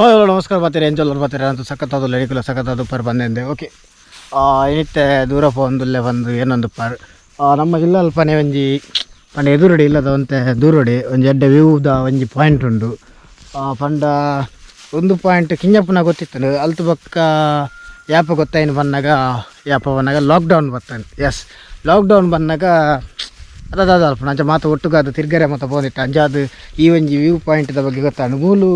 Hi hello ನಮಸ್ಕಾರ ಬರ್ತೀರಿ ಎಂಜಲ್ ಬರ್ತೀರಾ ಅಂತ ಸಖತ್ತಾದ ಲಡಿಕುಲ ಸಖತ್ತಾದ ಪರ್ ಬಂದೆ. ಓಕೆ, ಏನಿತ್ತೆ ದೂರ ಪೋಂದುಲ್ಲೆ ಬಂದು ಏನೊಂದು ಪರ್ ನಮ್ಮ ಇಲ್ಲ ಅಲ್ಪನೆ ಒಂಜಿ ಪಂಡ ಎದುರುಡಿ ಇಲ್ಲದ ಒಂತೆ ದೂರಡಿ ಒಂಜಿ ಎಡ್ಡೆ ವ್ಯೂದ ಒಂಜಿ ಪಾಯಿಂಟ್ ಉಂಡು. ಪಂಡ ಒಂದು ಪಾಯಿಂಟ್ ಕಿಂಜಪ್ಪನ ಗೊತ್ತಿತ್ತು. ಅಲ್ತು ಬೊಕ್ಕ ಯಾಪ ಗೊತ್ತಾಯಿನ ಬಂದಾಗ ಯಾಪ ಬಂದಾಗ ಲಾಕ್ಡೌನ್ ಬತ್ತಾನೆ. ಎಸ್, ಲಾಕ್ಡೌನ್ ಬಂದಾಗ ಅದಾದ ಅಲ್ಪ ಅಂಚ ಮಾತ ಒಟ್ಟುಗಾದ ತಿರ್ಗರೆ ಮಾತ ಪೋಂದಿತ್ತು. ಅಂಚಾದ್ ಈ ಒಂಜಿ ವ್ಯೂ ಪಾಯಿಂಟ್ದ ಬಗ್ಗೆ ಗೊತ್ತಾಂಡು. ಮೂಲು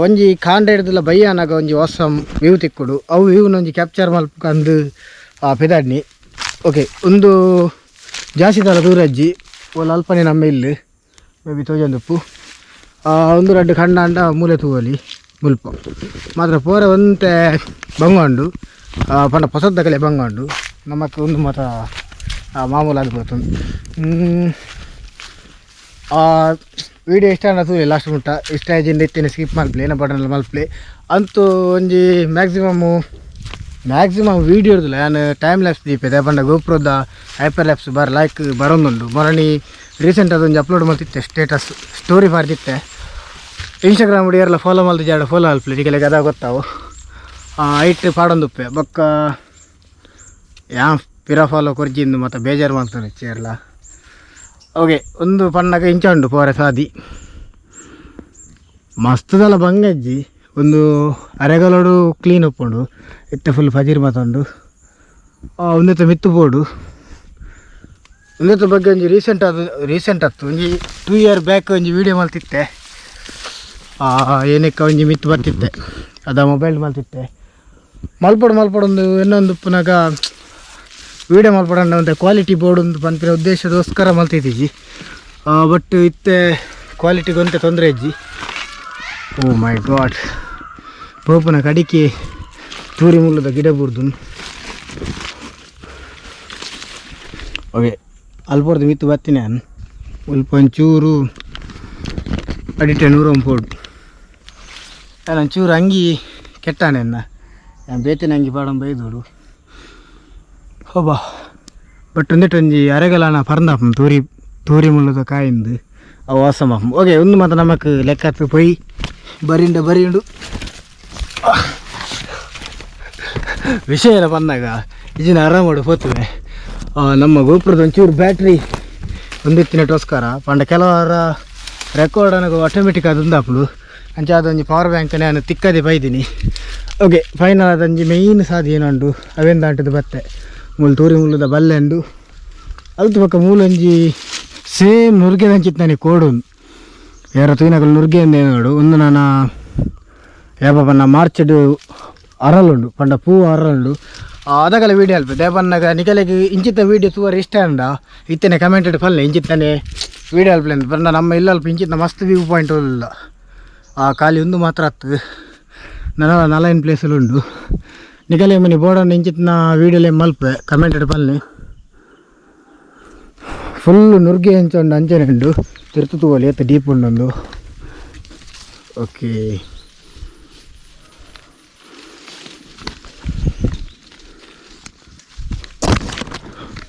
ಒಂಜಿ ಕಾಂಡ ಹಿಡ್ದಲ ಬಯ್ಯಾನಾಗ ಒಂಜಿ ವಾಸಮ್ ವ್ಯೂ ತಿಕ್ಕುಡು. ಅವು ವ್ಯೂನ ಒಂಜಿ ಕ್ಯಾಪ್ಚರ್ ಮಲ್ಪಂದು ಪಿದಾಡ್ನಿ. ಓಕೆ, ಒಂದು ಜಾಸ್ತಿ ದಾಲ ದೂರಜ್ಜಿ ಓಲ್ ಅಲ್ಪನೆ ನಮ್ಮ ಇಲ್ಲಿ ಮೇ ಬಿ ತೋಜೊಂದುಪ್ಪು. ಒಂದು ರಡ್ಡ್ ಕಂಡ ಅಂಡ ಮೂಲೆ ತೂವಲಿ. ಮುಲ್ಪ ಮಾತ್ರ ಪೋರ ಒಂತೆ ಬಂಗ ಉಂಡು. ಪಂಡ ಪೊಸದ್ದಕಲೆ ಬಂಗ ಉಂಡು. ನಮಕ್ ಒಂದು ಮಾತ ಮಾಮೂಲು ಆದ್ ಪೋತುಂಡು. ವಿಡಿಯೋ ಇಷ್ಟ ಆಂಡ ತೂಲೆ ಲಾಸ್ಟ್ ಮುಟ್ಟ. ಇಷ್ಟ ಆಯ್ಜಿಂದ ಇತ್ತಿನ ಸ್ಕಿಪ್ ಮಲ್ಪಲೆ, ಏನ ಬಟನ್ ಮಲ್ಪಲೆ. ಅಂತೂ ಒಂಜಿ maximum maximum video ಇರ್ದಿಲ್ಲ. ಯಾನ್ ಟೈಮ್ ಲ್ಯಾಪ್ಸ್ ದೀಪೆ ಪಂಡ ಗೋಪ್ರೋದ ಹೈಪರ್ ಲ್ಯಾಪ್ಸ್ bar like ಬರೋದುಂಡು. ಮೊರಣಿ ರೀಸೆಂಟ್ ಅದೊಂಜಿ ಅಪ್ಲೋಡ್ ಮಲ್ತಿತ್ತೆ, ಸ್ಟೇಟಸ್ ಸ್ಟೋರಿ ಪಾಡ್ದಿತ್ತೆ. ಇನ್ಸ್ಟಾಗ್ರಾಮ್ ಏರ್ಲ ಫಾಲೋ ಮಲ್ತಿ ಜಾಡ ಫಾಲೋ ಮಲ್ಪಲೆ. ನಿಕಲೆಗ್ ಅದ ಗೊತ್ತಾವು. ಐಟ್ ಪಾಡೊಂದುಪ್ಪೆ. ಬೊಕ್ಕ ಯಾ ಪಿರ ಫಾಲೋ ಕೊರ್ಜಿಂದು ಮತ್ತು ಬೇಜಾರು ಮಲ್ತೊಂದು ಚೇರ್ಲ. ಓಕೆ, ಒಂದು ಪಣ್ಣಗ ಇಂಚ ಉಂಡು ಪೋರೆ ಸಾದಿ. ಮಸ್ತದಲ್ಲ ಬಂಗಜ್ಜಿ. ಒಂದು ಅರೆಗಲೋಡು ಕ್ಲೀನ್ ಉಪ್ಪುಂಡು. ಇತ್ತೆ ಫುಲ್ ಫಜೀರ್ ಮಾತುಂಡು. ಒಂದೆತ್ತ ಮಿತ್ತು ಬೋಡು. ಒಂದೆತ್ತ ಬಗ್ಗೆ ಒಂಜಿ ರೀಸೆಂಟ್ ಅದು ರೀಸೆಂಟ್ ಆತು. ಒಂಜಿ 2 ಇಯರ್ ಬ್ಯಾಕ್ ಒಂಜಿ ವೀಡಿಯೋ ಮಲ್ತಿತ್ತೆ. ಏನಕ್ಕೆ ಒಂಜಿ ಮಿತ್ತು ಬರ್ತಿತ್ತೆ ಅದ ಮೊಬೈಲ್ ಮಲ್ತಿತ್ತೆ. ಮಲ್ಪಡು ಮಲ್ಪಡು ಒಂದು ಇನ್ನೊಂದು ಪುನಗ ವೀಡಿಯೋ ಮಲ್ಪಡಂಡ ಒಂದು ಕ್ವಾಲಿಟಿ ಬೋರ್ಡ್ ಒಂದು ಪನ್ಪಿನ ಉದ್ದೇಶದೋಸ್ಕರ ಮಲ್ತಿದ್ದೀಜಿ. ಬಟ್ ಇತ್ತೆ ಕ್ವಾಲಿಟಿಗೊಂತೆ ತೊಂದರೆ ಇಜ್ಜಿ. ಓ ಮೈ ಗಾಡ್, ಪೋಪುನ ಕಡಿಕೆ ತೂರಿ ಮುಲ್ಲದ ಗಿಡ ಬೂರ್ದು. ಓಕೆ, ಅಲ್ಪೊರ್ದು ಮಿತ್ತು ಬತ್ತಿನ ನಾನು. ಮುಲ್ಪ ಒಂಚೂರು ಅಡಿಟೆ ನೂರ ಪೋಡು. ನಾನು ಒಂಚೂರು ಅಂಗಿ ಕೆಟ್ಟಾನೆ ಎನ್ನ. ನಾನು ಬೇತಿನ ಅಂಗಿ ಪಾಡೊಂದು ಬೈದೋಡು ಹೋಬಾ. ಬಟ್ ಒಂದೆಟ್ ಒಂಜಿ ಅರೆಗಲಾನ ಪರಂದಾಪುಂಡು. ತೂರಿ ತೂರಿ ಮುಲ್ಲದ ಕಾಯಿಂದು ಅವು ವಾಸ. ಓಕೆ, ಒಂದು ಮಾತ ನಮಕ್ ಲೆಕ್ಕತ್ತು ಪೊಯ್ ಬರಿಂಡ ಬರಿಂಡು. ವಿಷಯ ಎಲ್ಲ ಬಂದಾಗ ಇಜಿನ ಆರಾಮಡು ಪೋತುವೆ. ನಮ್ಮ ಗೋಪುರದ ಒಂಚೂರು ಬ್ಯಾಟ್ರಿ ಒಂದಿತ್ತಿನಟೋಸ್ಕರ ಪಂಡ ಕೆಲವರ ರೆಕಾರ್ಡ್ ಅನ್ನೋದು ಆಟೋಮೆಟಿಕ್ ಅದೊಂದು ಅಂಚ ಅದೊಂಜಿ ಪವರ್ ಬ್ಯಾಂಕ್ ನಾನು ತಿಕ್ಕದೆ ಬೈದೀನಿ. ಓಕೆ, ಫೈನಲ್ ಅದೊಂಜಿ ಮೇಯ್ನ್ ಸಾದಿ ಏನುಂಡು ಅವೇನು ದಾಂಟದು ಬತ್ತೆ. ಮೂಲು ತೂರಿ ಮುಲ್ಲುದ ಬಲ್ಲೆ ಉಂಡು. ಅಲ್ತು ಬೊಕ್ಕ ಮೂಲೊಂಜಿ ಸೇಮ್ ನುರ್ಗೆ ನನಗೆ ಕೋಡು. ಯಾರ ತೂಯಿನಕುಲು ನುರ್ಗೆ ಅಂದೇ ನೋಡು. ಒಂದು ನಾನು ಯಾಪ ಪನ್ನ ಮಾರ್ಚ್ಡ್ ಅರಳುಂಡು ಪಂಡ ಪೂ ಅರಳುಂಡು. ಅದಗಲ ವೀಡಿಯೋ ಅಲ್ಪ ದೇಪನ್ನಾಗ. ನಿಕಲೆಗ್ ಇಂಚಿತ್ತ ವೀಡಿಯೋ ತೂವರೆ ಇಷ್ಟ ಅಂಡ ಇತ್ತನೆ ಕಮೆಂಟೆಡ್ ಪಲ್ಲೆ, ಇಂಚಿತ್ತನೆ ವೀಡಿಯೋ ಅಲ್ಪಲೆ ಪಂಡ. ನಮ್ಮ ಇಲ್ಲ ಅಲ್ಪ ಇಂಚಿತ್ತ ಮಸ್ತ್ ವ್ಯೂ ಪಾಯಿಂಟ್ ಇಲ್ಲ. ಆ ಖಾಲಿ ಒಂದು ಮಾತ್ರ ಅತ್ತು ನನ್ನ ನಲೈನ್ ಪ್ಲೇಸಲ್ಲಿ ಉಂಡು. ನಿಕಲೆ ಮನಿ ಬೋರ್ಡನ್ನು ಇಂಚಿತ್ತಿನ ವೀಡಿಯೋಲೆ ಮಲ್ಪೆ ಕಮೆಂಟೆಡ್ ಪಲ್ಲೆ. ಫುಲ್ ನುರ್ಗೆ ಅಂಚ ಉಂಡು, ಅಂಚನೆ ಉಂಡು. ತಿರ್ತು ತೂವಲಿ ಎತ್ತ ಡೀಪ್ ಉಂಡೊಂದು. ಓಕೆ,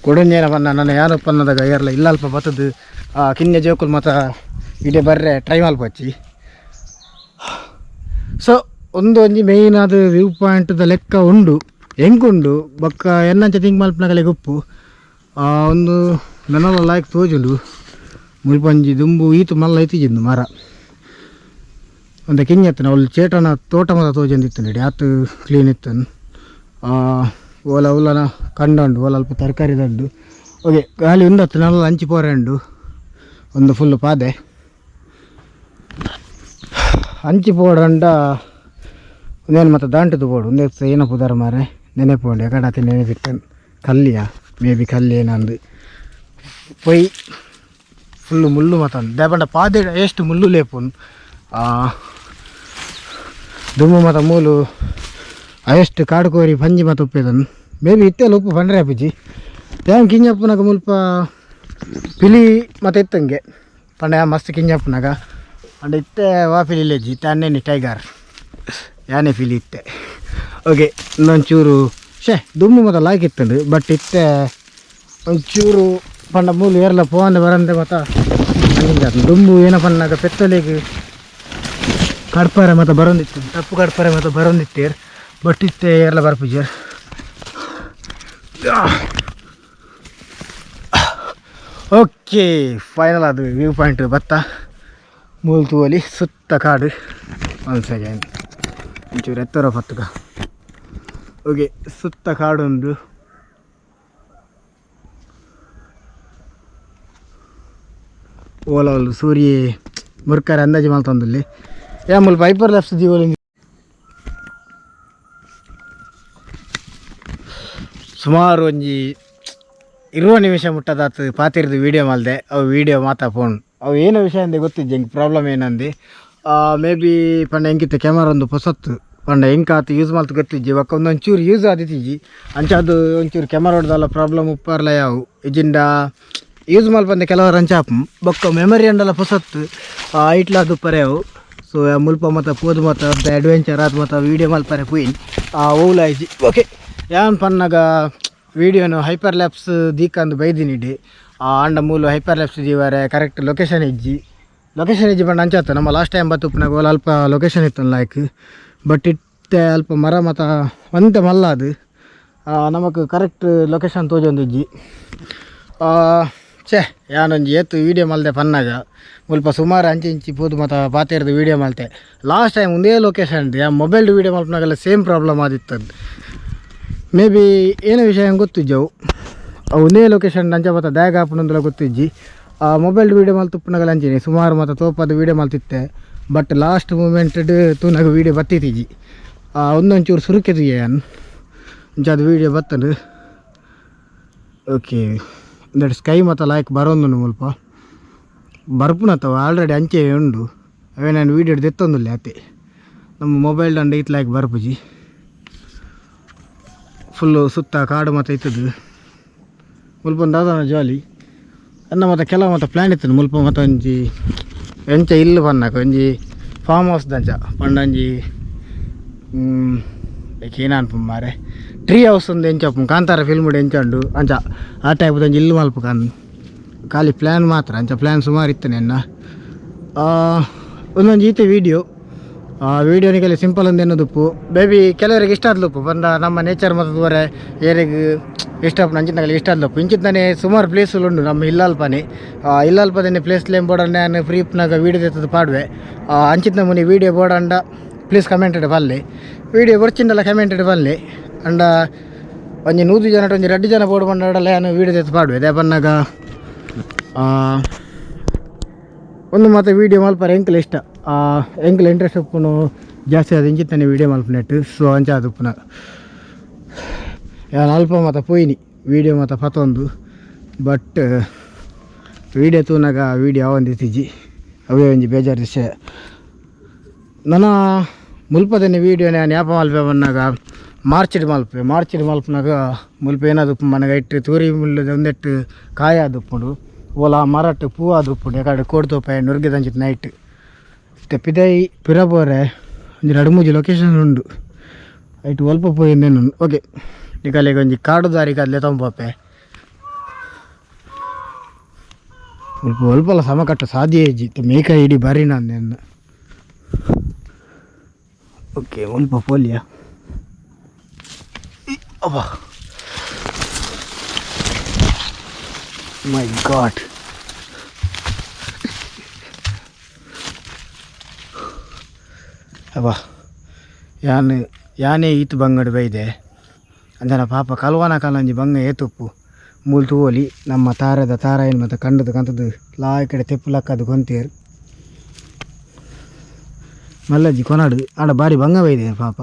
ಕೊಡಂಜೇನ ಪನ್ನ ನನ್ನ ಯಾರು ಪನ್ನದಾಗ ಏರ್ಲ ಇಲ್ಲ ಅಲ್ಪ ಬತ್ತದು. ಕಿನ್ಯ ಜೋಕುಲು ಮಾತ ಇಡೆ ಬರ್ರೆ ಟ್ರೈ ಮಲ್ಪಚ್ಚಿ. ಸೊ ಒಂದು ಒಂಜಿ ಮೇಯ್ನ್ ಅದು ವ್ಯೂ ಪಾಯಿಂಟ್ದ ಲೆಕ್ಕ ಉಂಡು ಎಂಕುಂಡು. ಬೊಕ್ಕ ಎನ್ನಂಚ ತಿಂಕ್ ಮಲ್ಪನಗಲೆ ಗುಪ್ಪು. ಒಂದು ನನಲ ಲಾಯ್ಕ್ ತೋಜುಂಡು. ಮುಲ್ಪ ಒಂಜಿ ದುಂಬು ಈತು ಮಲ್ಲ ಇತ್ತಿಜಿಂದು ಮರ ಒಂದು ಕಿಂಜತ್ತನ. ಅವ್ಲು ಚೇಟನ ತೋಟ ಮಾತ ತೋಜೊಂದಿತ್ತು ಇಡೀ ಆತು ಕ್ಲೀನ್ ಇತ್ತು. ಓಲ ಉಲ್ಲನ ಕಂಡ ಉಂಡು, ಓಲ ಅಲ್ಪ ತರಕಾರಿ ದಂಡು. ಓಕೆ, ಗಾಲಿ ಉಂಡತ್ತು ನಲ್ಲ ಅಂಚಿ ಪೋರೆ ಉಂಡು. ಒಂದು ಫುಲ್ ಪಾದೆ ಅಂಚಿ ಪೋಡಂಡ. ಒಂದೇನು ಮತ್ತೆ ದಾಂಟದು ಬೋಡು. ಒಂದೇ ಏನ ಪುದಾರ ಮಾರೆ ನೆನೆಪು ಉಂಡು. ಎಕಡಾತಿ ನೆನೆಪಿತ್ತ ಕಲ್ಲಿಯ ಮೇ ಬಿ ಕಲ್ಲಿ ಏನಂದು ಪೊಯ್. ಫುಲ್ಲು ಮುಳ್ಳು ಮಾತಂದು ದೇಪಂಡ ಪಾದೆ ಎಷ್ಟು ಮುಳ್ಳು ಲೇಪುನ್. ದುಮ್ಮು ಮಾತ ಮೂಲು ಅಯಷ್ಟು ಕಾಡು ಕೋರಿ ಪಂಜಿ ಮಾತ ಉಪ್ಪೇದನ್. ಮೇ ಬಿ ಇತ್ತೆಲ್ಲ ಉಪ್ಪು ಪಂಡ್ರೆ ಆಪುಜಿ. ಯಾನ್ ಕಿಂಜಪ್ಪುನಗ ಮುಲ್ಪ ಪಿಲಿ ಮತ್ತೆ ಇತ್ತಂಗೆ ಪಂಡ ಮಸ್ತ್ ಕಿಂಜಪ್ಪುನಗ ಪಂಡ ಇತ್ತೆ ವಾ ಪಿಲಿ ಇಲ್ಲೆಜ್ಜಿ. ಇತ್ತೆ ಅನ್ನೇನಿ ಟೈಗರ್ ಯಾನೆ ಪಿಲಿ ಇತ್ತೆ. ಓಕೆ, ಇನ್ನೊಂಚೂರು ಶೇ ದುಮ್ಮು ಮಾತ ಲಾಯ್ಕ್ ಇತ್ತಂಡು. ಬಟ್ ಇತ್ತೆ ಒಂಚೂರು ಪಂಡ ಮೂಲು ಏರ್ಲ ಪೋವಂದೆ ಬರಂದೆ ಮಾತ ಅಂಗಿಂದ ದುಂಬು ಏನ ಪನ್ನಾಗ ಪೆತ್ತಲೆಗ್ ಕಡ್ಪಾರೆ ಮತ್ತು ಬರೋಂದಿತ್ತು ತಪ್ಪು ಕಡ್ಪಾರೆ ಮತ್ತು ಬರೋಂದಿತ್ತೇರ್ ಬಟ್ ಇತ್ತೆ ಏರ್ಲ ಬರ್ಪುಜರ್. ಓಕೆ ಫೈನಲ್ ಅದು ವ್ಯೂ ಪಾಯಿಂಟ್ ಬತ್ತ ಮೂಲು ತೂವಲಿ ಸುತ್ತ ಕಾಡು. ಒಂದು ಸೆಕೆಂಡ್ ಒಂಚೂರು ಎತ್ತರ ಪತ್ತುಕ. ಓಕೆ ಸುತ್ತ ಕಾಡುಂಡು. ಓಲ ಸೂರ್ಯ ಮುರ್ಕರೆ ಅಂದಾಜು ಮಲ್ತೊಂದುಲ್ಲೆ ಯಾ ಮುಲ್ಪ ಹೈಪರ್ ಲ್ಯಾಪ್ಸ್ ದೀವೊಲಿ. ಸುಮಾರು ಒಂಜಿ 20 ನಿಮಿಷ ಮುಟ್ಟದಾತು ಪಾತಿರ್ದು ವೀಡಿಯೋ ಮಲ್ದೆ. ಅವು ವೀಡಿಯೋ ಮಾತಾ ಫೋನ್ ಅವು ಏನು ವಿಷಯ ಅಂದೆ ಗೊತ್ತಿಜ್ಜಿ ಎಂಕ್ ಪ್ರಾಬ್ಲಮ್ ಏನಂದು. ಮೇ ಬಿ ಪಂಡ ಎಂಕಿತ್ತ ಕ್ಯಾಮರಾ ಒಂದು ಪೊಸತ್ತು ಪಂಡ ಎಂಕಾತು ಯೂಸ್ ಮಲ್ತು ಗೊತ್ತಿಜ್ಜಿ ಬೊಕ್ಕ ಒಂದೊಂಚೂರು ಯೂಸ್ ಆದಿತ್ತಿಜ್ಜಿ ಅಂಚ ಅದು ಒಂಚೂರು ಕ್ಯಾಮರಾ ಹೊಡ್ದಲ್ಲ ಪ್ರಾಬ್ಲಮ್ ಉಪ್ಪಾರ್ಲ ಯಾವು ಇಜ್ಜಿಂಡ ಯೂಸ್ ಮಲ್ಪಂದೆ ಕೆಲವರು ಅಂಚ ಆಪುಂ ಬೊಕ್ಕ ಮೆಮೊರಿ ಅಂಡಲ ಪೊಸತ್ತು ಐಟ್ಲ ಅದು ಅವು. ಸೊ ಮುಲ್ಪ ಮತ ಪೋದು ಮತ ಅಡ್ವೆಂಚರ್ ಆತ್ ಮತ ವೀಡಿಯೋ ಮಲ್ಪರೆ ಪೂಯಿನ್ ಓಲ ಇಜ್ಜಿ. ಓಕೆ ಯಾನ್ ಪನ್ನಗ ವೀಡಿಯೋನು ಹೈಪರ್ ಲ್ಯಾಪ್ಸ್ ದೀಕಂದು ಬೈದಿನಿಡಿ ಆಂಡ ಮೂಲು ಹೈಪರ್ ಲ್ಯಾಪ್ಸ್ ದೀವರೆ ಕರೆಕ್ಟ್ ಲೊಕೇಶನ್ ಇಜ್ಜಿ. ಲೊಕೇಶನ್ ಇಜ್ಜಿ ಪಂಡ ಅಂಚಾತ ನಮ್ಮ ಲಾಸ್ಟ್ ಟೈಮ್ ಬತ್ತುಪ್ಪುನಾಗ ಓಲ ಅಲ್ಪ ಲೊಕೇಶನ್ ಇತ್ತು ಲೈಕ್ ಬಟ್ ಇತ್ತೆ ಅಲ್ಪ ಮರ ಮತ ಒಂತೆ ಮಲ್ಲ ಅದು ನಮಕ್ ಕರೆಕ್ಟ್ ಲೊಕೇಶನ್ ತೋಜೊಂದಿಜ್ಜಿ. ಛೇ ಯಾನೊಂಜಿ ಏತ್ ವೀಡಿಯೋ ಮಲ್ದೆ ಪನ್ನಾಗ ಮುಲ್ಪ ಸುಮಾರು ಅಂಚೆ ಇಂಚಿ ಪೋದು ಮತ ಪಾತೆರ್ದು ವೀಡಿಯೋ ಮಲ್ತೆ. ಲಾಸ್ಟ್ ಟೈಮ್ ಒಂದೇ ಲೊಕೇಶನ್ ಯಾ ಮೊಬೈಲ್ ವೀಡಿಯೋ ಮಲ್ಪನಾಗೆಲ್ಲ ಸೇಮ್ ಪ್ರಾಬ್ಲಮ್ ಆದಿತ್ತದು. ಮೇ ಬಿ ಏನು ವಿಷಯ ಗೊತ್ತಿಜ್ಜವು ಅವು ಒಂದೇ ಲೊಕೇಶನ್ ಅಂಚ ಮತ ದ್ಯಾಗ ಆಪುನಂದಲ ಗೊತ್ತಿಜ್ಜಿ. ಆ ಮೊಬೈಲ್ ವೀಡಿಯೋ ಮಲ್ತುಪ್ಪುನಾಗಲ ಅಂಚೆನೆ ಸುಮಾರು ಮತ ತೋಪದ ವೀಡಿಯೋ ಮಲ್ತಿತ್ತೆ but last moment ತೂನಾಗ video ಬತ್ತಿತ್ತಿಜ್ಜಿ. ಒಂದೊಂಚೂರು ಸುರುಕೆದಿಗೆ ಯಾನ್ ಅಂಚ ಅದು ವೀಡಿಯೋ ಬತ್ತಂಡು. ಓಕೆ that sky ಮತ ಲಾಯ್ಕ್ ಬರೋಂದುಂಡು ಮುಲ್ಪ ಬರ್ಪುನತ್ತವ ಆಲ್ರೆಡಿ ಅಂಚೆ ಉಂಡು ಅವೇ ನಾನು ವೀಡಿಯೋ ದೆತ್ತೊಂದುಲ್ಲೆ ಅತ್ತೆ ನಮ್ಮ ಮೊಬೈಲ್ ದಂಡ ಇತ್ತು ಲಾಯ್ಕ್ ಬರ್ಪುಜಿ. ಫುಲ್ಲು ಸುತ್ತ ಕಾಡು ಮತ್ತು ಇತ್ತದು ಮುಲ್ಪ ಒಂದು ದಾದಾನ ಜಾಲಿ ಅನ್ನ ಮತ್ತು ಕೆಲವು ಮತ್ತು ಪ್ಲ್ಯಾನ್ ಇತ್ತು ಮುಲ್ಪ ಮತ್ತು ಒಂಜಿ ಎಂಚ ಇಲ್ಲು ಪನ್ನಕ ಒಂಜಿ ಫಾರ್ಮ್ ಹೌಸ್ ದಂಚ ಪಂಡ ಒಂಜಿ ಲೈಕ್ ಏನಾನ್ಪು ಮಾರೆ ಟ್ರೀ ಹೌಸ್ ಒಂದು ಎಂಚ ಕಾಂತಾರ ಫಿಲ್ಮ್ ಎಂಚ ಉಂಡು ಅಂಚ ಆ ಟೈಪ್ ಒಂಜಿ ಇಲ್ಲು ಮಲ್ಪ ಕಾನ್ ಖಾಲಿ ಪ್ಲ್ಯಾನ್ ಮಾತ್ರ ಅಂಚ ಪ್ಲ್ಯಾನ್ ಸುಮಾರು ಇತ್ತು ನೆನ್ನ. ಒಂದೊಂದು ಈತೆ ವೀಡಿಯೋ ವೀಡಿಯೋ ನಿಕಲೆ ಸಿಂಪಲ್ ಒಂದು ಎನ್ನೋದುಪ್ಪು ಬೇಬಿ ಕೆಲವರಿಗೆ ಇಷ್ಟ ಆದ್ಲುಪ್ಪು ಬಂದ ನಮ್ಮ ನೇಚರ್ ಮತ್ತು ದೂರ ಏರಿಗೆ ಇಷ್ಟ ಆಪುಂಡು ಇಷ್ಟ ಆದ್ಲುಪ್ಪು ಇಂಚಿತ್ತನೇ ಸುಮಾರು ಪ್ಲೇಸ್ ಉಂಡು ನಮ್ಮ ಇಲ್ಲಲ್ಪನೆ. ಇಲ್ಲಲ್ಪದನೆ ಪ್ಲೇಸ್ ಬೋರ್ಡನ್ನೇ ನಾನು ಫ್ರೀ ಇಪ್ಪುನಾಗ ವೀಡಿಯೋ ದೆತ್ತದು ಪಾಡುವೆ. ಅಂಚಿನ ಮುನಿ ವೀಡಿಯೋ ಬೋರ್ಡಂಡ ಪ್ಲೀಸ್ ಕಮೆಂಟ್ ಬಲ್ಲೆ ವೀಡಿಯೋ ಬೊರ್ಚಿಂಡಲ ಕಮೆಂಟ್ ಬಲ್ಲೆ ಅಂಡ ಒಂಜಿ 100 ಜನ ಒಂಜಿ 2 ಜನ ಬೋರ್ಡ್ ಬಂಡಾಡಲ ಯಾನು ವೀಡಿಯೋ ದೆತ್ತು ಪಾಡುವೆ. ದಾಯೆ ಪನ್ನಗ ಒಂದು ಮಾತ ವೀಡಿಯೋ ಮಲ್ಪರೆ ಎಂಕಲ್ ಇಷ್ಟ ಎಂಕಲ್ ಇಂಟ್ರೆಸ್ಟ್ ಉಪ್ಪುನು ಜಾಸ್ತಿ ಅದು ಇಂಚಿತ್ತನೆ ವೀಡಿಯೋ ಮಲ್ಪುನೆಟ್. ಸೊ ಅಂಚ ಆದುಪ್ಪುನ ಯಾನ್ ಅಲ್ಪ ಮಾತ ಪೋಯಿನಿ ವೀಡಿಯೋ ಮಾತ ಪತೊಂದು ಬಟ್ ವೀಡಿಯೋ ತೂನಾಗ ವೀಡಿಯೋ ಆವೊಂದಿತ್ತಿಜ್ಜಿ ಅವೇ ಒಂಜಿ ಬೇಜಾರು ವಿಷಯ. ನನ ಮುಲ್ಪದನೆ ವೀಡಿಯೋ ನಾನು ಯಾಪ ಮಲ್ಪೆ ಬನ್ನಾಗ ಮಾರ್ಚಿಡ್ ಮಲ್ಪೆ ಮಾರ್ಚಿಡ್ ಮಲ್ಪನಾಗ ಮುಲ್ಪ ಏನಾದುಪ್ಪು ಮನಗ ಇಟ್ಟು ತೂರಿ ಮುಲ್ಲದ ಒಂದೆಟ್ಟು ಕಾಯ ಆದುಪ್ಪುಂಡು ಓಲ ಮರಟ್ ಪೂ ಆದುಪ್ಪುಂಡು ಯಾಕಂದ್ರೆ ಕೋಡ್ ತೋಪೆ ನುರ್ಗೆದಂಚಿತ್ತು ನೈಟ್ ಇತ್ತೆ ಪಿದೈ ಪಿರ ಪೋರೆ ಒಂಜಿ ರಡ್ಡ್ ಮೂಜಿ ಲೊಕೇಶನ್ ಉಂಡು ಐಟ್ ಒಲ್ಪ ಪೋಯಿಂದೇನು. ಓಕೆ ನಿಕಲೆಗ್ ಒಂಜಿ ಕಾಡು ದಾರಿ ಕದ್ಲೆ ತೊಂಪೋಪೆ ಮುಲ್ಪ ಒಲ್ಪಲ ಸಮಕಟ್ಟ ಸಾಧ್ಯ ಇಜ್ಜಿ ಮೇಕ ಇಡೀ ಬಾರಿ ನಾನ್. ಓಕೆ ಮುಲ್ಪ ಪೋಲಿಯ ಅಬ್ಬಾ ಮೈ ಗಾಡ್ ಅಬ್ಬಾ ಯಾನ್ ಯಾನೇ ಈತ್ ಬಂಗಡ್ ಬೈದೆ ಅಂಚನ ಪಾಪ ಕಲ್ವಾನ ಕಾಲಂಜಿ ಬಂಗ ಏತುಪ್ಪು ಮೂಲು ತೂವೊಲಿ ನಮ್ಮ ತಾರೆದ ತಾರಾಯಿನ್ ಮತ್ತು ಕಂಡದ ಕಂತದು ಲಾಯ್ ಕಡೆ ತೆಪ್ಪು ಲಕ್ಕದು ಕೊಂತೇರು ಮಲ್ಲಜ್ಜಿ ಕೊನಾಡು ಆಂಡ ಬಾರಿ ಬಂಗ ಬೈದೆ ಪಾಪ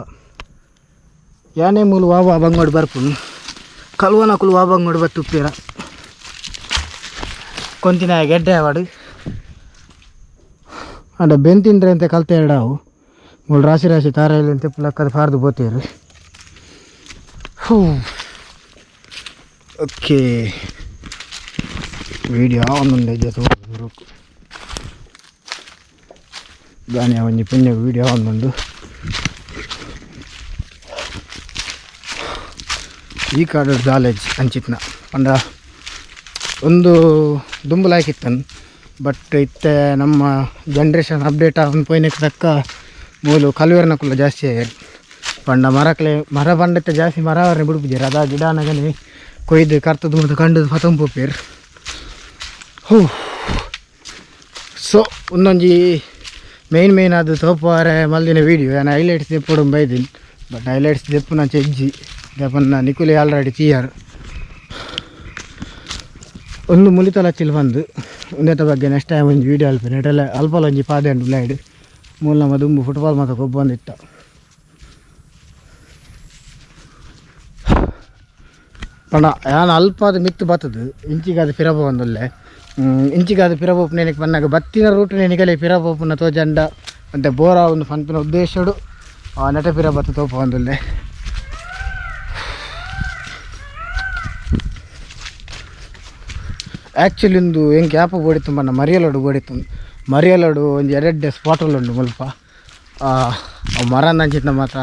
ಯಾನೇ ಮೂಲು ವಾವಾ ಬಂಗೋಡು ಬರ್ಪುನು ಕಲ್ವನಕುಲು ವಾ ಬಂಗೋಡು ಬತ್ತುಪ್ಪೇರ ಕೊಂತಿನ ಗೆಡ್ಡೆ ಆವಡು ಆಂಡ ಬೆಂತಿಂದ್ರೆ ಅಂತ ಕಲ್ತೆ ಎಡಾವು ಮೂಲು ರಾಶಿ ರಾಶಿ ತಾರಾಯಿಲ್ ತೆಪ್ಪು ಲಕ್ಕದು ಫಾರ್ದು ಬೋತೇರು. ಹೂ ಓಕೆ ವೀಡಿಯೋ ಒಂದೊಂದು ಜೊತೆ ದಾನಿ ಒಂಜಿ ಪುಣ್ಯ ವೀಡಿಯೋ ಒಂದೊಂದು ಈ ಕಾಡು ದಾಲೇಜ್ ಅಂಚಿತ್ನ ಪಂಡ ಒಂದು ದುಂಬುಲಾಯ್ಕಿತ್ತನ್ ಬಟ್ ಇತ್ತೆ ನಮ್ಮ ಜನ್ರೇಷನ್ ಅಪ್ಡೇಟ್ ಆವೊಂದು ಪೋಯಿನೆಕ್ ತಕ್ಕ ಮೂಲು ಕಲ್ವೇರ್ನಕುಲ್ಲ ಜಾಸ್ತಿ ಆಯೆರ್ ಪಂಡ ಮರಕ್ಲೆ ಮರ ಪಂಡತ್ತೆ ಜಾಸ್ತಿ ಮರ ಅವರೇ ಬಿಡುಪುಜೆರ್ ಅದ ಗಿಡನಗನೆ ಕೊಯ್ದು ಕರ್ತದ ಮೂತ ಕಂಡದು ಪತೊಂದು ಪೋಪೆರ್. ಹೂ ಸೊ ಒಂದೊಂಜಿ ಮೇನ್ ಮೇನ್ ಅದು ತೋಪುವಾರೆ ಮಲ್ದಿನ ವೀಡಿಯೋ ಯಾನ್ ಹೈಲೈಟ್ಸ್ ದೆಪ್ಪೊಡು ಬೈದಿನಿ ಬಟ್ ಹೈಲೈಟ್ಸ್ ದೆಪ್ಪುನ ಚೆಜ್ಜಿ ದೆಪ್ಪನ್ನ ನಿಕುಲೆ ಆಲ್ರೆಡಿ ತೀಯರ್. ಒಂದು ಮುಲಿತಲಚ್ಚಿಲ್ ಬಂದು ಉಂದೆತ ಬಗ್ಗೆ ನೆಕ್ಸ್ಟ್ ಟೈಮ್ ಒಂಜಿ ವೀಡಿಯೋ ಅಲ್ಪೆ ನೆಟಲೆ ಅಲ್ಪಲ ಒಂಜಿ ಪಾದೆ ಉಂಡು ಲೈಡ್ ಮೂಲ ನಮ್ಮ ದುಂಬು ಫುಟ್ಬಾಲ್ ಮಾತ ಗೊಬ್ಬೊಂದಿತ್ತ. ಪಂಡ ಯಾನ್ ಅಲ್ಪಾದ ಮಿತ್ತು ಬತ್ತದು ಇಂಚಿಗಾದ ಪಿರ ಪೋವೊಂದುಲ್ಲೆ. ಇಂಚಿಗಾದ ಪಿರ ಪೋಪುನ ಪನ್ನಗ ಬತ್ತಿನ ರೂಟ್ ನಿಕಲೆ ಪಿರ ಪೋಪುನ ತೋಜಂಡ ಅಂತೆ ಬೋರಾ ಒಂದು ಪನ್ಪಿನ ಉದ್ದೇಶಡು ನೆಟ ಪಿರ ಬತ್ತು ತೋಪೊಂದುಲ್ಲೆ. ಆ್ಯಕ್ಚುಲಿ ಒಂದು ಎಂಕ್ ಯಾಪ ಬೋಡಿತ್ತು ಪಂಡ ಮರಿಯಲಡು ಬೋಡಿತ್ತು. ಮರಿಯಲಡು ಒಂಜಿ ಎಡೆಡ್ಡೆ ಸ್ಪಾಟುಲು ಉಂಡು ಮುಲ್ಪ. ಮರ ನಂಚಿನ ಮಾತ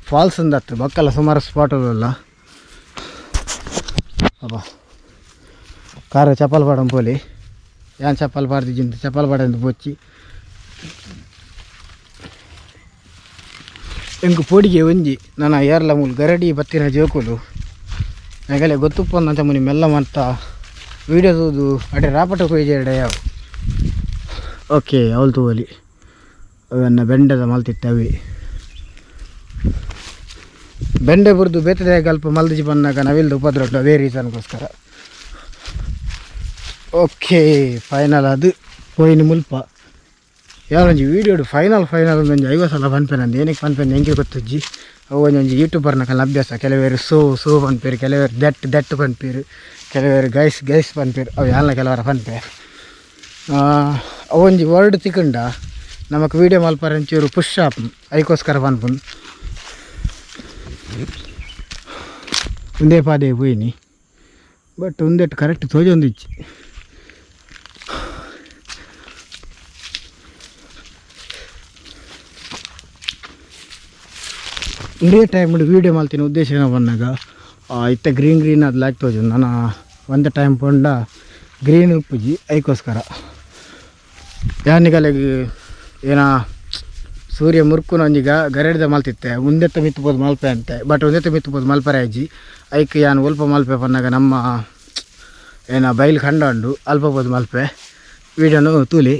ಫಾಲ್ಸ್ ಉಂದತ್ತು ಬೊಕ್ಕಲ ಸುಮಾರು ಸ್ಪಾಟುಲು. ಅಬ್ಬಾ ಕಾರು ಚಪ್ಪಲ್ ಪಾಡೊಂದು ಪೋಲಿ ಯಾನ್ ಚಪ್ಪಲ್ ಪಾಡ್ದಿಜ್ಜಿಂದು ಚಪ್ಪಲ್ ಪಾಡೊಂದು ಪೋಚಿ. ಎಂಕ್ ಪೋಡಿಗೆ ಒಂಜಿ ನನ ಏರ್ಲ ಮೂಲು ಗರಡಿ ಬತ್ತಿನ ಜೋಕುಲು ನೆಗಲೆ ಗೊತ್ತುಪ್ಪೊಂದಂಚ ಮುನಿ ಮೆಲ್ಲ ಮತ್ತ ವೀಡಿಯೋ ತೂದು ಅಡೆ ರಾಪಟ ಕೊಯ್ಜೆರಡ ಯಾವು. ಓಕೆ ಅವಳು ತೂವಲಿ ಅವೆನ್ನ ಬೆಂಡೆದ ಮಲ್ತಿತ್ತೆ ಅವಿ ಬೆಂಡೆ ಬುರ್ದು ಬೇತದೆ ಅಲ್ಪ ಮಲ್ದಿಜಿ ಬಂದಾಗ ನವಿಲ್ದು ಉಪದ್ರ ಉಂಟು ಅದೇ ರೀಸನ್ಗೋಸ್ಕರ. ಓಕೆ ಫೈನಲ್ ಅದು ಪೋಯಿನ ಮುಲ್ಪ ಯಾರೊಂಜಿ ವೀಡಿಯೋಡು ಫೈನಲ್ ಫೈನಲ್ ಒಂಜಿ 50 ಸಲ ಪನ್ಪೆನಂದು ಏನಕ್ಕೆ ಪನ್ಪೆನ್ ಎಂಕೆ ಗೊತ್ತುಜ್ಜಿ. ಅವು ಒಂಜೊಂಜಿ ಯೂಟ್ಯೂಬರ್ನ ಕಲ್ಲ ಅಭ್ಯಾಸ. ಕೆಲವೇರು ಸೋ ಸೋ ಪನ್ಪೆರ್, ಕೆಲವೇರು that that ಪನ್ಪೆರ್, ಕೆಲವೇರು ಗೈಸ್ ಗೈಸ್ ಪನ್ಪೆರ್. ಅವು ಯಾಲ್ನ ಕೆಲವರ ಪನ್ಪೆ. ಅವೊಂಜಿ ವರ್ಡ್ ತಿಕ್ಕಂಡ ನಮಕ್ ವೀಡಿಯೋ ಮಲ್ಪರೆ ಒಂಚೂರು ಪುಷ್ ಆಪ್ ಐಕೋಸ್ಕರ ಪನ್ಪುನು. ಉಂದೇ ಪಾದೆ ಪೋಯಿನಿ ಬಟ್ ಉಂದೆಟ್ ಕರೆಕ್ಟ್ ತೋಜೊಂದಿಜ್ಜಿ. ಉಂದೇ ಟೈಮ್ ವೀಡಿಯೋ ಮಲ್ತಿನ ಉದ್ದೇಶ ಏನೋ ಪನ್ನಗ ಇತ್ತೆ ಗ್ರೀನ್ ಗ್ರೀನ್ ಅದು ಲಾಕ್ ತೋಜುಂಡು. ನನ ಒಂತೆ ಟೈಮ್ ಪೋಂಡ ಗ್ರೀನ್ ಉಪ್ಪುಜಿ ಐಕೋಸ್ಕರ. ಯಾನಿಗಲೆಗ್ ಏನ ಸೂರ್ಯ ಮುರ್ಕುನ ಒಂಜಿ ಗರಡಿದ ಮಲ್ತಿತ್ತೆ ಉಂದೆತ್ತ ಮಿತ್ತು ಪೋದು ಮಲ್ಪೆ ಅಂತೆ ಬಟ್ ಉಂದೆತ್ತ ಮಿತ್ತು ಪೋದು ಮಲ್ಪರೆ ಆಯ್ಜಿ. ಐಕ್ ಯಾನ್ ಒಲ್ಪ ಮಲ್ಪೆ ಪನ್ನಗ ನಮ್ಮ ಏನ ಬೈಲ್ ಖಂಡ ಉಂಡು ಅಲ್ಪ ಪೋದು ಮಲ್ಪೆ ವೀಡಿಯೋನು ತೂಲಿ.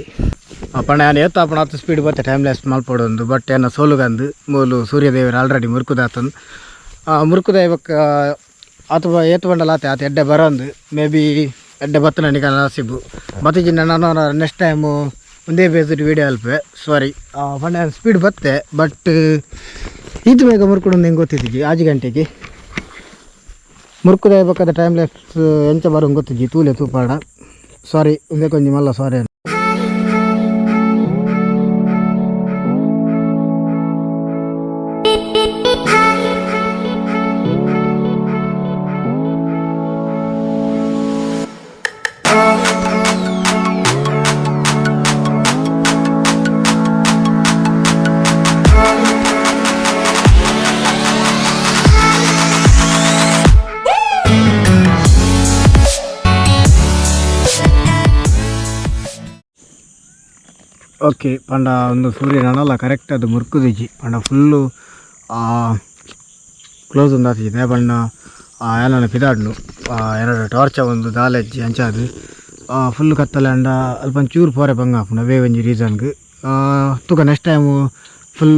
ಪಂಡ ಯಾನ್ ಏತ್ ಆಪುಂಡು ಆತ್ ಸ್ಪೀಡ್ ಬತ್ತೆ ಟೈಮ್ ಲ್ಯಾಪ್ಸ್ ಮಲ್ಪೊಡೊಂದು ಬಟ್ ಏನ ಸೋಲುಗಂದು ಮೂಲು ಸೂರ್ಯದೇವರು ಆಲ್ರೆಡಿ ಮುರ್ಕುದಾತಂದು. ಮುರ್ಕುದ ಬೊಕ್ಕ ಆತ ಏತ್ ಬಂಡಲ ಆತೆ ಆತ ಎಡ್ಡೆ ಬರೋಂದು ಮೇ ಬಿ ಎಡ್ಡೆ ಬತ್ತನ ನಿಕಲ್ನ ನಸೀಬು ಬತ್ತಿಜಿಂಡ ನಾನು ನೆಕ್ಸ್ಟ್ ಟೈಮು ಒಂದೇ ಬೇಸ್ಡ್ ವೀಡಿಯೋ ಅಲ್ಪೆ. ಸಾರಿ ಪಂಡ ಸ್ಪೀಡ್ ಬತ್ತೆ ಬಟ್ ಈತ್ ಬೇಗ ಮುರ್ಕುಡು ಹೆಂಗೆ ಗೊತ್ತಿದ್ದೀವಿ 5 ಗಂಟೆಗೆ ಮುರ್ಕುದ ಬೇಕಾದ ಟೈಮ್ ಲ್ಯಾಪ್ಸ್ ಎಂಚ ಬರೋಂಗೆ ಗೊತ್ತಿಜ್ಜಿ ತೂಲೆ ತೂಪಾಡ. ಸಾರಿ ಉಂದೇ ಕೊಂಚ ಮಲ್ಲ ಸಾರಿ. ಓಕೆ ಪಂಡ ಒಂದು ಸೂರ್ಯ ನನಲ ಕರೆಕ್ಟ್ ಅದು ಮುರ್ಕುದಿಜ್ಜಿ ಪಂಡ ಫುಲ್ಲು ಕ್ಲೋಸ್ ಒಂದು ಆತಿದೆ ಪಂಡ ಏನಾನ ಪಿದಾಡ್ನು ಏನಾರ ಟಾರ್ಚ ಒಂದು ದಾಲೆಜ್ಜಿ ಅಂಚಾದು ಫುಲ್ ಕತ್ತಲೆ ಅಂಡ ಅಲ್ಪ ಒಂಚೂರು ಪೋರೆ ಬಂಗ ಆಪುಂಡು ಅವೇ ಒಂಜಿ ರೀಸನ್ಗ್. ತೂಕ next time full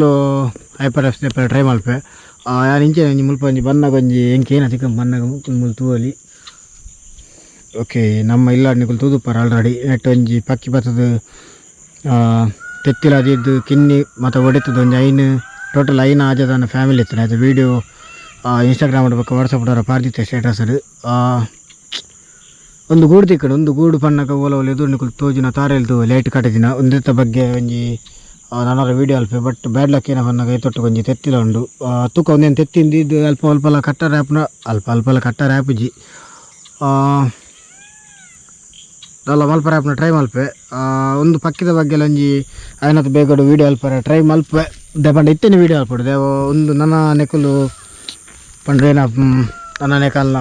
hyper apps try ಮಲ್ಪೆ. ಯಾನ್ ಇಂಚೆ ಒಂಜಿ ಮುಲ್ಪ ಒಂಜಿ ಬನ್ನಗ ಒಂಜಿ ಎಂಕ್ ಏನ ತಿಕ್ಕ ಬನ್ನಗ ಮುಲ್ಪ ತೂವೊಲಿ. ಓಕೆ ನಮ್ಮ ಇಲ್ಲಾಡ್ ನಿಕುಲು ತೂದುಪ್ಪರ್ ಆಲ್ರೆಡಿ ನೆಟ್ ಒಂಜಿ ಪಕ್ಕಿ ಬತ್ತದು ತೆತ್ತಿಲ ಅದಿದ್ದು ಕಿನ್ನಿ ಮತ್ತು ಒಡಿತದ ಒಂಜಿ ಐನ್ ಟೋಟಲ್ 5 ಆಜದನ ಫ್ಯಾಮಿಲಿ ಇತ್ತು. ಅದು ವೀಡಿಯೋ ಇನ್ಸ್ಟಾಗ್ರಾಮ್ ಬೊಕ್ಕ ವಾಟ್ಸಪ್ ಪಾರ್ದಿತ್ತೆ ಸ್ಟೇಟಸ್. ಒಂದು ಗೂಡು ತಿಕ್ಕಡು ಒಂದು ಗೂಡು ಪನ್ನಗ ಓಲ ಓಲ ಎದುರು ನಿಕುಲು ತೋಜುನ ತಾರೆಲ್ ತೂ ಲೈಟ್ ಕಟ್ಟಿದಿನ ಒಂದೆತ್ತ ಬಗ್ಗೆ ಒಂಜಿ ನನರ ವೀಡಿಯೋ ಅಲ್ಪೆ ಬಟ್ ಬ್ಯಾಡ್ ಲಕ್ ಏನ ಪನ್ನಗ ಐತೊಟ್ಟು ಒಂಜಿ ತೆತ್ತಿಲ ಉಂಡು. ತೂಕ ಒಂದೇನು ತೆತ್ತಿಂದು ಇದು ಅಲ್ಪ ಅಲ್ಪಲ ಕಟ್ಟರೆ ಆಪುನ ಅಲ್ಪ ಅಲ್ಪಲ ಕಟ್ಟರೆ ಆಪುಜಿ. ದಾಲ ಮಲ್ಪರೆ ಆಪುನ ಟ್ರೈ ಮಲ್ಪೆ. ಒಂದು ಪಕ್ಕಿದ ಬಗ್ಗೆ ಒಂಜಿ ಆಯ್ನತ್ ಬೇಗಡು ವೀಡಿಯೋ ಅಲ್ಪರೆ ಟ್ರೈ ಮಲ್ಪೆ. ದೆ ಪಂಡ ಇತ್ತೇನೆ ವೀಡಿಯೋ ಅಲ್ಪಡು ದೇವ ಒಂದು ನನ್ನ ನೆಕುಲು ಪಂಡ್ರೆ ಏನ ನನ್ನ ನೆಕಲ್ನ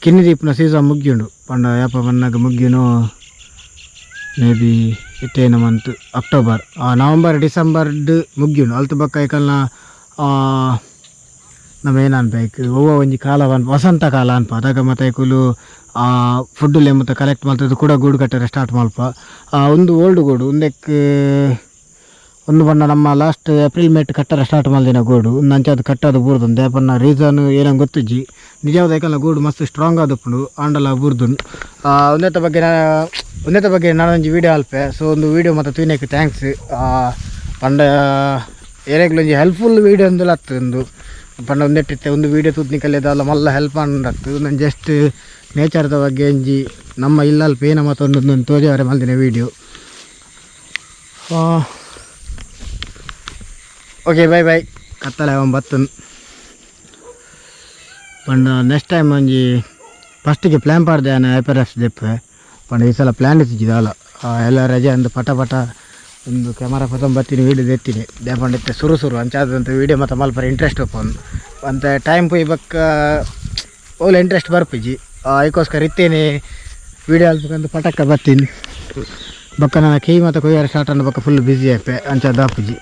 ಕಿನ್ನಿ ದೀಪನ ಸೀಸನ್ ಮುಗ್ಯುಂಡು ಪಂಡ ಯಾಪ ಬನ್ನಾಗ ಮುಗ್ಯುನು ಮೇ ಬಿ ಇತ್ತೇನು ಮಂತ್ ಅಕ್ಟೋಬರ್, ನವಂಬರ್ ಡಿಸೆಂಬರ್ ಮುಗ್ಯುಂಡು. ಅಲ್ತು ಬೊಕ್ಕ ಐಕಲ್ನ ನಮ್ಮ ಏನನ್ಪ ಐಕ್ ಒವ್ವ ಒಂಜಿ ಕಾಲ ಪನ್ಪ, ವಸಂತ ಕಾಲ ಅನ್ಪ. ಅದಾಗ ಮತ್ತೆ ಐಕುಲು ಫುಡ್ಡು ಮತ್ತೆ ಕಲೆಕ್ಟ್ ಮಲ್ತದ್ದು ಕೂಡ ಗೂಡು ಕಟ್ಟರೆ ಸ್ಟಾರ್ಟ್ ಮಲ್ಪ. ಒಂದು ಓಲ್ಡ್ ಗೂಡು ಉಂದೆಕ್ ಒಂದು ಬಣ್ಣ ನಮ್ಮ ಲಾಸ್ಟ್ ಏಪ್ರಿಲ್ ಮೇಟ್ ಕಟ್ಟರೆ ಸ್ಟಾರ್ಟ್ ಮಲ್ದಿನ ಗೂಡು. ಉಂದು ಅಂಚಾದ್ ಕಟ್ಟದು ಬೂರ್ದುಂಡು. ದಾಯೆ ರೀಸನ್ ಏನಂಗೆ ಗೊತ್ತಿಜ್ಜಿ. ನಿಜವಾದ ಐಕಲ್ನ ಗೂಡು ಮಸ್ತ್ ಸ್ಟ್ರಾಂಗ್ ಆದುಪ್ಪುಂಡು, ಆಂಡಲ ಬೂರ್ದುಂಡು. ಉಂದೆತ ಬಗ್ಗೆ ಉಂದೆತ ಬಗ್ಗೆ ನಾನೊಂಜಿ ವೀಡಿಯೋ ಅಲ್ಪೆ. ಸೊ ಒಂದು ವೀಡಿಯೋ ಮತ್ತು ತೂಯಿನೆಕ್ thanks. ಪಂಡ ಏರೆಗ್ಲೊಂಜಿ ಹೆಲ್ಪ್ಫುಲ್ ವೀಡಿಯೋ ಅಂದುಲ ಅತ್ತು ಉಂದು. ಪಂಡ ಒಂದೆಟ್ಟಿತ್ತೆ ಒಂದು ವೀಡಿಯೋ ತೂತ್ನಿಕಲ್ಲೆ ದಾಲ ಮಲ್ಲ ಹೆಲ್ಪ್ ಆಂಡತ್ತು. ನಾನು ಜಸ್ಟ್ ನೇಚರ್ದ ಬಗ್ಗೆ ಒಂಜಿ ನಮ್ಮ ಇಲ್ಲಲ್ಪ ಏನ ಮತ್ತೊಂದು ಒಂದು ತೋಜಾವರೆ ಮಲ್ದಿನ ವೀಡಿಯೋ. Okay, bye bye. ಕತ್ತಲೆ ಅವನ್ ಬತ್ತನ್. ಪಂಡ ನೆಕ್ಸ್ಟ್ ಟೈಮ್ ಒಂಜಿ ಫಸ್ಟಿಗೆ ಪ್ಲ್ಯಾನ್ ಪಾಡ್ದೆ ಆನೆ ಐಪರ್ ದೆಪ್ಪೆ. ಪಂಡ ಈ ಸಲ ಪ್ಲ್ಯಾನ್ ಇತ್ತಿಜ್ಜಿ ಎಲ್ಲ ರಜೆ ಅಂದು ಪಟ ಪಟ ಒಂದು ಕ್ಯಾಮರಾ ಪತೊಂದು ಬತ್ತೀನಿ, ವೀಡಿಯೋ ದೆತ್ತೀನಿ. ದಾಯೆ ಇತ್ತೆ ಸುರು ಸುರು ಅಂಚಾದಂತ ವೀಡಿಯೋ ಮತ್ತು ಮಲ್ಪರೆ ಇಂಟ್ರೆಸ್ಟ್ ಉಪ್ಪುಂಡು. ಅಂತೆ ಟೈಮ್ ಪೋಯಿ ಬೊಕ್ಕ ಓಲ ಇಂಟ್ರೆಸ್ಟ್ ಬರ್ಪಿಜಿ. ಐಕೋಸ್ಕರ ಇತ್ತೇನೆ ವೀಡಿಯೋ ಅಲ್ಪಕಂದು ಪಟಕ್ಕ ಬತ್ತೀನಿ. ಬೊಕ್ಕ ನನ್ನ ಕೈ ಮತ್ತು ಕೊಯ್ಯಾರ ಸ್ಟಾರ್ಟ್ ಅಂದ್ ಬೊಕ್ಕ ಫುಲ್ ಬ್ಯುಸಿ ಆಪೆ, ಅಂಚಾದ್ ಆಪುಜಿ.